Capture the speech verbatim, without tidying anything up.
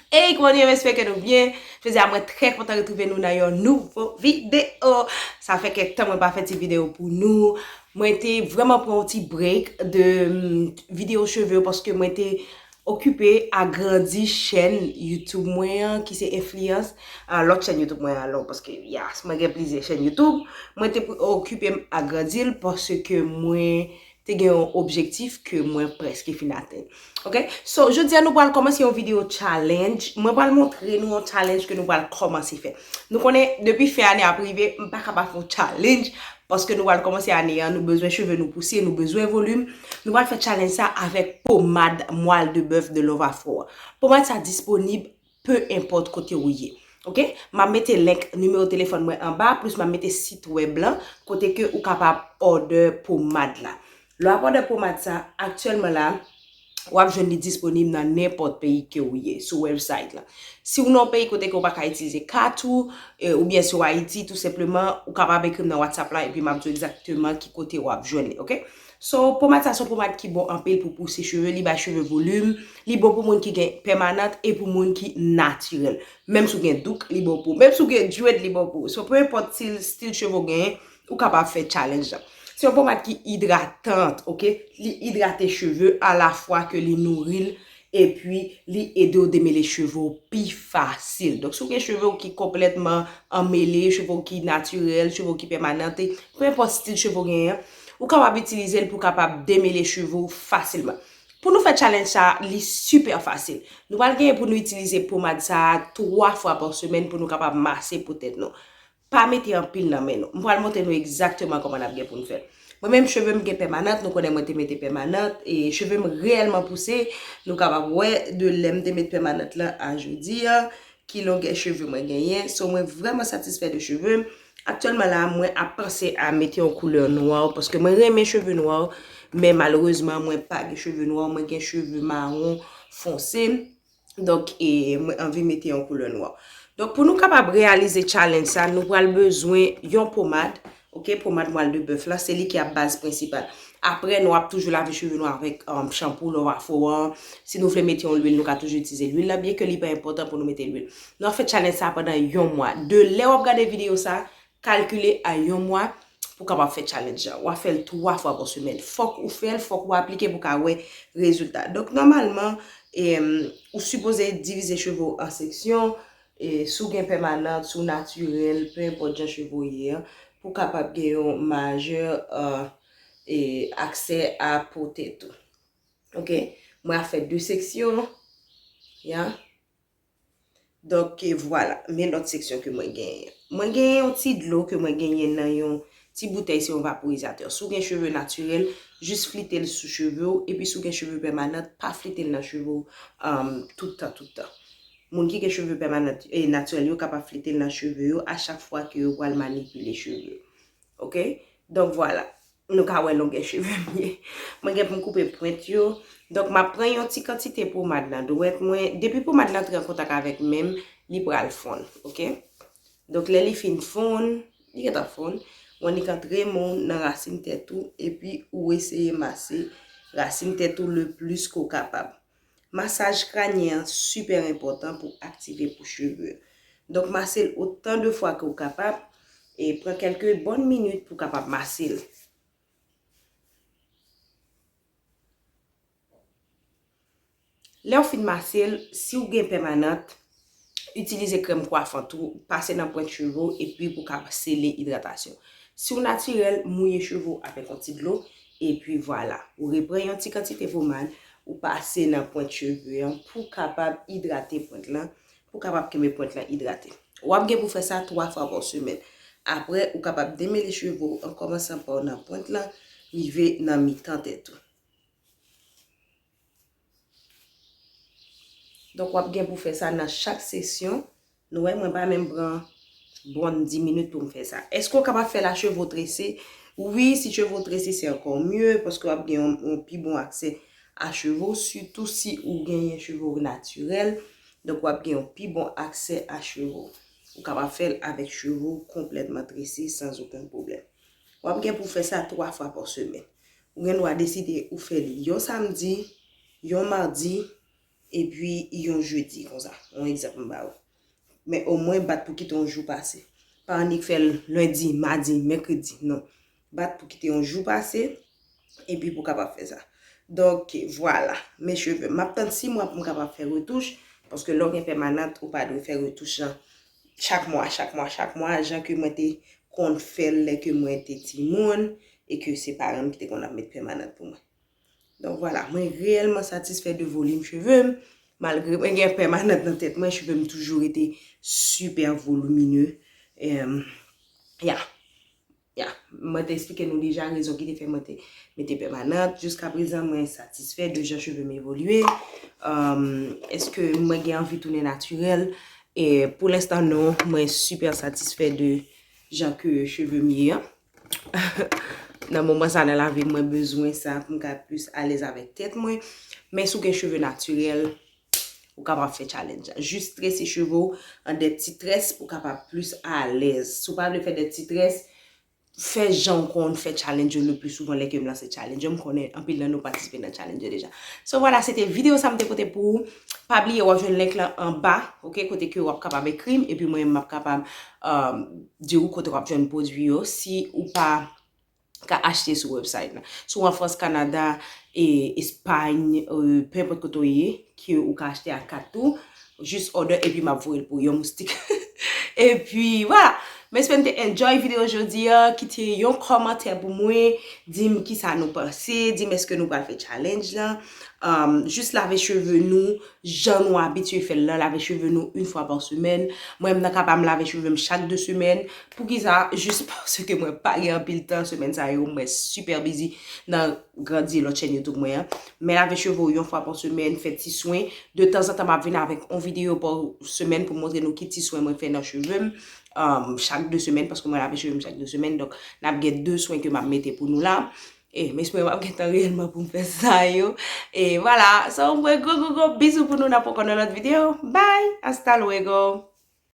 Hey, kòman nou ye? M espere ke nou byen. Jodi a, mwen trè kontan retwouve nou nan yon nouvo videyo. Sa fè kèk tan mwen pa fè ti videyo pou nou. Mwen te vrèman pran yon ti break de mm, videyo cheve yo paske mwen te okipe agrandi chèn YouTube mwen an, ki se Enfliyans. Ah, lòt chèn YouTube mwen an, alò, paske, yes, mwen gen plizyè chèn YouTube. Mwen te okipe m agrandi l paske mwen te gen yon objektif ke mwen prèske fin atenn. Ok? So, jodi a nou pral kòmanse yon videyo challenge. Mwen pral montre nou yon challenge ke nou pral kòmanse fè. Nou konnen, depi fen ane ap rive, m pa ka pa fè yon challenge, paske nou pral kòmanse ane an, nou bezwen cheve nou pouse, nou bezwen volim. Nou pral fè challenge sa avèk pomad mwal de bèf de Love Afro a. Pomad sa disponib pe enpòt kote ou ye. Ok? M ap mete link nimewo telefòn mwen anba, plis m ap mete sit wèb lan, kote ke ou kapab òdè pomad la. Lè w ap òdè pomad sa, aktyèlman la, w ap jwenn li disponib nan nenpòt peyi ke ou ye, sou website la. Si w nan yon peyi kote ke w pa ka itilize kat ou, eh, oubyen si w Ayiti, tou senpleman, ou kapab ekri m nan WhatsApp la, epi m ap di w egzakteman ki kote w ap jwenn li, ok? So, pomad sa se yon pomad ki bon anpil pou pouse cheve, li bay cheve volim, li bon pou moun ki gen pèmanant e pou moun ki natirèl. Menm si w gen douk, li bon pou ou. Menm si w gen dread, li bon pou ou. So, pe enpòt stil, stil cheve w genyen, ou kapab fè challenge la. Se yon pomad ki idratant, ok? Li idrate cheve alafwa ke li nouri l, epi li ede w demele cheve w pi fasil. Donk, si w gen cheve w ki konplètman anmele, cheve w ki natirèl, cheve w ki pèmanante, pe enpòt stil cheve w genyen, ou kapab itilize l pou w kapab demele cheve w fasilman. Pou nou fè challenge sa, li sipè fasil. Nou pral genyen pou nou itilize pomad sa a twa fwa pa semèn pou nou kapab mase po tèt nou. Pa mete anpil nan men nou. M pral montre nou egzakteman kòman n ap gen pou n fè l. Mwen menm, cheve m gen pèmanant, nou konnen mwen te mete pèmanant, e cheve m reyèlman pouse, nou kapab wè de lè m te met pèmanant lan a jodi a, ki longè cheve mwen genyen. So, mwen vrèman satisfè de cheve m. Aktyèlman la, mwen ap panse a mete yon koulè nwa, paske mwen renmen cheve nwa, men malerezman, mwen pa gen cheve nwa, mwen gen cheve mawon fonse. Donk, e, mwen anvi mete yon koulè nwa. Donk, pou nou kapab reyalize challenge sa, nou pral bezwen yon pomad, ok, pomad mwal de bèf la, se li ki ap baz prensipal. Apre, nou ap toujou lave cheve nou avèk, um, shampoo Love Afro an. Si nou vle mete yon lwil, nou ka toujou itilize lwil la, byen ke li pa enpòtan pou nou mete lwil. Nou ap fè challenge sa pandan yon mwa. De lè w ap gade videyo sa, kalkile a yon mwa pou w kapab fè challenge la. W ap fè l twa fwa pa semèn. Fòk ou fè l, fòk ou aplike pou w ka wè rezilta. Donk, nòmalman, em, ou sipoze divize cheve w an seksyon. E, si w gen pèmanant, si w natirèl, pe enpòt jan cheve w ye an, pou w kapab gen yon majè, e, aksè a po tèt ou. Ok? Mwen ap fè de seksyon. Ya. Donk, e, vwala. Men lòt seksyon ke mwen genyen. Mwen genyen yon ti dlo ke mwen genyen nan yon ti boutèy, se yon vaporizatè. Si w gen cheve natirèl, jis flite l sou cheve w. Epi si w gen cheve pèmanant, pa flite l nan cheve w, um, tout tan, tout tan. Moun ki gen cheve pèmanant e natirèl yo kapab flite l nan cheve yo a chak fwa ke yo pral manipile cheve yo. Ok? Donk, vwala. Nou ka wè longè cheve m ye. Mwen gen pou m koupe pwent yo. Donk, m ap pran yon ti kantite pomad nan dwèt mwen. Depi pomad la antre an kontak avèk men m, li pral fonn, ok? Donk, lè li fin fonn, li gentan fonn, ou annik antre men w nan rasin tèt ou, epi ou eseye mase rasin tèt ou le plis ke w kapab. Masaj kranyen an sipè enpòtan pou aktive po cheve. Donk, mase l otan de fwa ke w kapab, e pran kèlke bòn minit pou w kapab mase l. Lè w fin mase l, si w gen pèmanant, itilize krèm kwafan tou, pase nan pwent cheve w epi pou w ka sele idratasyon. Si w natirèl, mouye cheve w avèk yon ti dlo, epi vwala. Ou repran yon ti kantite pomad, ou pase nan pwent cheve an pou w kapab idrate pwent lan, pou w kapab kenbe pwent lan idrate. W ap gen pou fè sa twa fwa pa semèn. Apre, ou kapab demele cheve w an kòmansan pa w nan pwent lan, rive nan mitan tèt ou. Donk, w ap gen pou fè sa nan chak sesyon. Nou wè, mwen pa menm pran bon dis minit pou m fè sa. Èske w kapab fè l a cheve w trese? Wi, si cheve w trese, se ankò mye, paske w ap gen yon, yon pi bon aksè a cheve w, sitou si ou genyen cheve w natirèl. Donk, w ap gen yon pi bon aksè a cheve w. Ou kapab fè l avèk cheve w konplètman trese, san okenn pwoblèm. W ap gen pou fè sa twa fwa pa semèn. Ou gen dwa deside ou fè li yon samdi, yon madi, epi yon jedi konsa. Yon egzanp m ba ou. Men omwen bat pou kite yon jou pase. Pa annik fè l lendi, madi, mèkredi, non. Bat pou kite yon jou pase, epi pou kapab fè sa. Donk, vwala, men cheve. M ap tann sis mwa pou m kapab fè retouch, paske lè w gen pèmanant, ou pa dwe fè retouch lan chak mwa, chak mwa, chak mwa, jan ke mwen te konn fè l lè ke mwen te timoun, e ke se paran m ki te konn ap met pèmanant pou mwen. Donk, vwala, mwen reyèlman satisfè de volim cheve m. Malgre mwen gen pèmanant nan tèt mwen, cheve m toujou rete sipè volimine. Em, ya. Ya. Mwen te eksplike nou deja rezon ki te fè mwen te mete pèmanant. Jiska prezan, mwen satisfè de jan cheve m evolye. Em, èske mwen gen anvi tounen natirèl? E pou lenstan, non. Mwen sipè satisfè de jan ke cheve m ye an. Nan moman sa nan lavi m, mwen bezwen sa pou m ka plis alèz avèk tèt mwen. Men si w gen cheve natirèl, ou kapab fè challenge la. Jis trese cheve w an de ti très pou w kapab plis alèz. Si w pa vle fè de ti très, fè jan w konn fè challenge yo le pli souvan lè ke m lanse challenge yo. M konnen anpil nan nou patisipe nan challenge yo deja. So, vwala, se te videyo sa m te pote pou ou. Pa bliye, w ap jwenn link lan anba, ok, kote ke w ap kapab ekri m, epi mwen, m ap kapab, um, di w kote w ap jwenn pwodui yo. Si ou pa ka achte sou website lan. Si w an Frans, Kanada, e Espay, e, pe enpòt kote w ye, ke ou ka achte ak kat tou, jis order epi m ap voye l pou yon moustik. Epi, vwala. M espere n te enjoy videyo jodi a. Kite yon kòmantè pou mwen. Di m kisa nou panse. Di m èske nou pral fè challenge lan. Um, jis lave cheve nou jan nou abitye fè l lan, lave cheve nou yon fwa pa semèn. Mwen menm nan ka pa m lave cheve m chak de semèn. Poukisa? Jis paske mwen pa gen anpil tan semèn sa yo, mwen sipè bizi nan grandi lòt chèn YouTube mwen an. Men lave cheve w yon fwa pa semèn, fè ti swen. De tanzantan, m ap vin avèk yon videyo pa semèn pou montre nou ki ti swen mwen fè nan cheve m, um, chak de semèn, paske mwen lave cheve m chak de semèn. Donk, n ap gen de swen ke m ap mete pou nou la. E, m espere m ap gen tan reyèlman pou m fè sa yo. E, vwala. So, mwen gwo, gwo, gwo bizou pou nou. N ap wè ankò nan lòt videyo. Bye! Hasta luego!